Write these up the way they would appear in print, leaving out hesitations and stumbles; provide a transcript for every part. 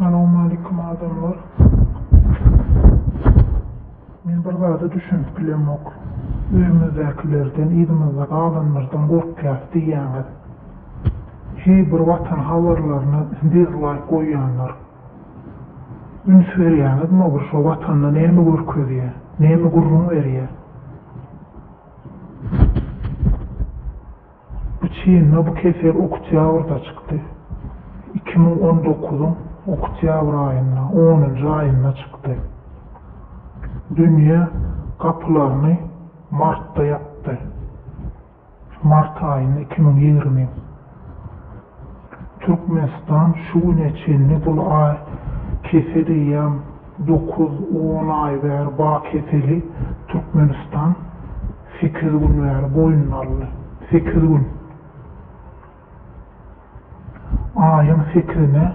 Salowmalikim adamlar. Men bir zada düşünip bilemok. Öýümizdäkilerden, yzymyzda galanlardan gorkýas diýýäňiz. Heý bir watan habarlaryna dizlaýk goýýanlar. Üns berýäňizmi bir şo watanda näme görkezýä, näme gürrüň berýä. Bu Çinde bu kesel oktýabrda çykdy. 2019-yň oktýabr aýynda, onunjy aýynda çykdy. Dünýä gapylaryny martda ýapdy. Mart aýynda 2020. Türkmenistan şu güne çenli bul aý kesel eýýäm dokuz, on aý bäri ba keseli Türkmenistan sekiz gün bäri boýnuna aldy. Sekiz gün. Aýyň sekizine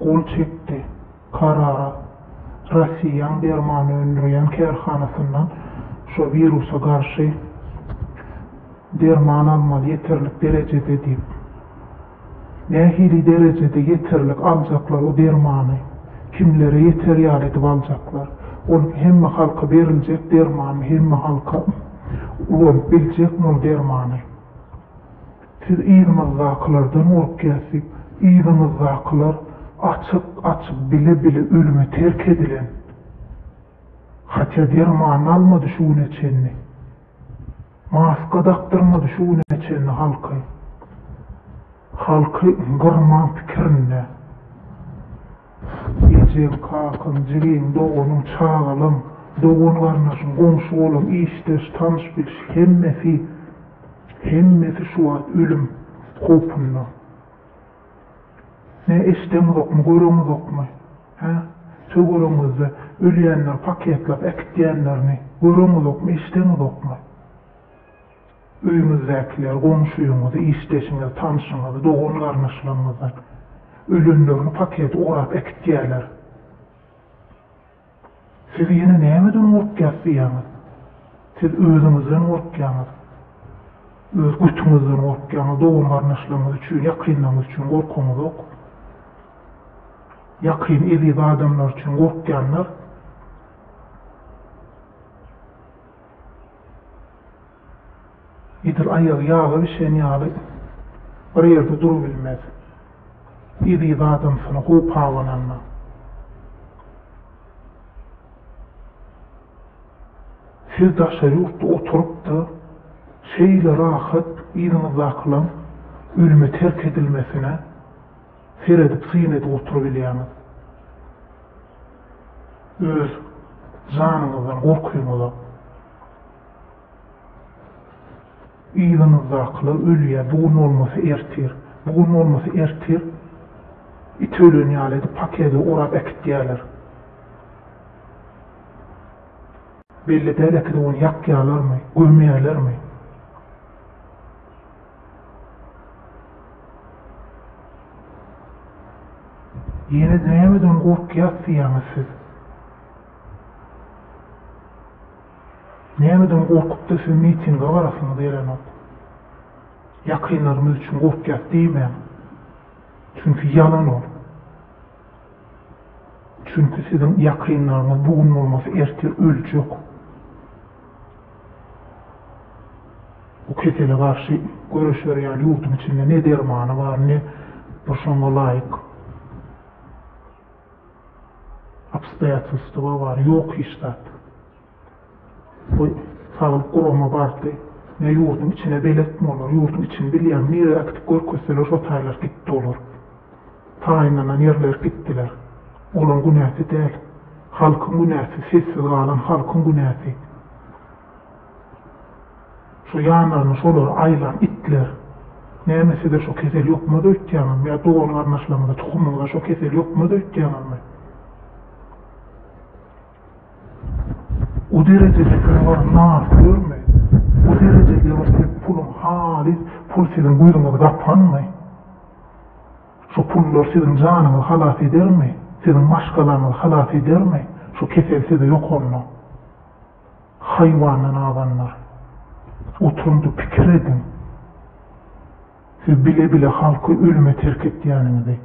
gol çekdi. Karara Rossiýaň derman öndürýän kärhanasyndan şo wirusa garşy derman almaly ýeterlik derejede diýip. Nähili derejede ýeterlik aljaklar o dermany? Kimlere ýeter ýaly edip aljaklar? Ol hemme halka beriljek dermanmy hemme halka ulanyp biljekmi ol dermany? Siz yzymyzdakylardan gorkýas diýip, yzyňyzdakylar açyk açyk bile bile ölüme terk edilen. Hatýa dermanyny almady şu güne çenli. Maska dakdyrmady şu güne çenli halky. Halky gyrmaň pikirinde. Ejeň, kakaň, jigiň, doganyň, çagalaň, dogan-garyndaşyň, goňşy-golaň, işdeş, tanyş-biliş hemmesi, hemmesi şu wagt ölüm howpunda. Ne eşdeňizokmy, göreňizokmy? Hä? Töweregiňizde ölýänleri paketlap äkitýänlerini göreňizokmy, eşdeňizokmy? Öýüňizdäkileri, goňşyňyzy, işdeşiňizi, tanşyňyzy, dogan-garyndaşlaryňyzdan ölenlerini pakete orap äkitýärler. Siz ýene nämeden gorkýas diýýäňiz? Siz özüňizden gorkýaňyz. Öz götüňizden gorkýaňyz, dogan-garyndaşlaryňyz üçin, ýakynlaryňyz üçin gorkaňyzok. Ýakyn, eziz adamlar üçin gorkýanlar Edil aýagy ýaga bişen ýaly bir ýerde durubilmez. Eziz adamsyna howp abananda. Siz daşary ýurtda oturyp-da, şeýle rahat yzyňyzdakylaň ölüme terk edilmesine seredip syn edip oturybilýäňiz. Öz janyňyzdan gorkyňyza. Yzyňyzdakylar ölýär, bu gün bolmasa ertir, bu gün bolmasa ertir it ölen ýaly edip pakede orap äkitýärler. Belli däl äkidip ony ýakýarlarmy, gömýärlermi? Ýene nämeden gorkýas diýýäňiz siz? Nämeden gorkupda siz mitinge barasyňyz gelenok? Ýakynlarymyz üçin gorkýas diýmäň. Çünki ýalan ol. Çünki siziň ýakynlaryňyz bu gün bolmasa ertir öljek. Bu kesele garşy göreşer ýaly ýurduň içinde ne dermany bar, ne bir şoňa laýyk obstoýatelstwo bar, ýok hiç zat. Bu saglyk gurama bardy. Ne ýurduň içine beletmi olar, ýurduň içini bilýäňmi, nirä äkidip görkezseler şo taýlar gitdi olar. Taýynlanan ýerler gitdiler. Olaň günäsi däl. Halkyň günäsi, sessiz galan halkyň günäsi. Şo ýanlaryna şolary aýlan itler. Näme size şo kesel ýokmaz öýtýäňizmi ýa dogan garyndaşlaryňyza tohumyňyza şo kesel ýokmaz öýtýäňizmi? O derejede siz bir nankörmi? O derejede bir siz puluň halys pul siziň gözüňizi gapanmy? Şo pullar siziň janyňyzy halas edermi? Siziň maşgalaňyzy halas edermi? Şo kesel size ýokanda. Haýwandan azanlar. Oturyňda pikir ediň. Siz bile-bile halky ölüme terk etýäniňizi.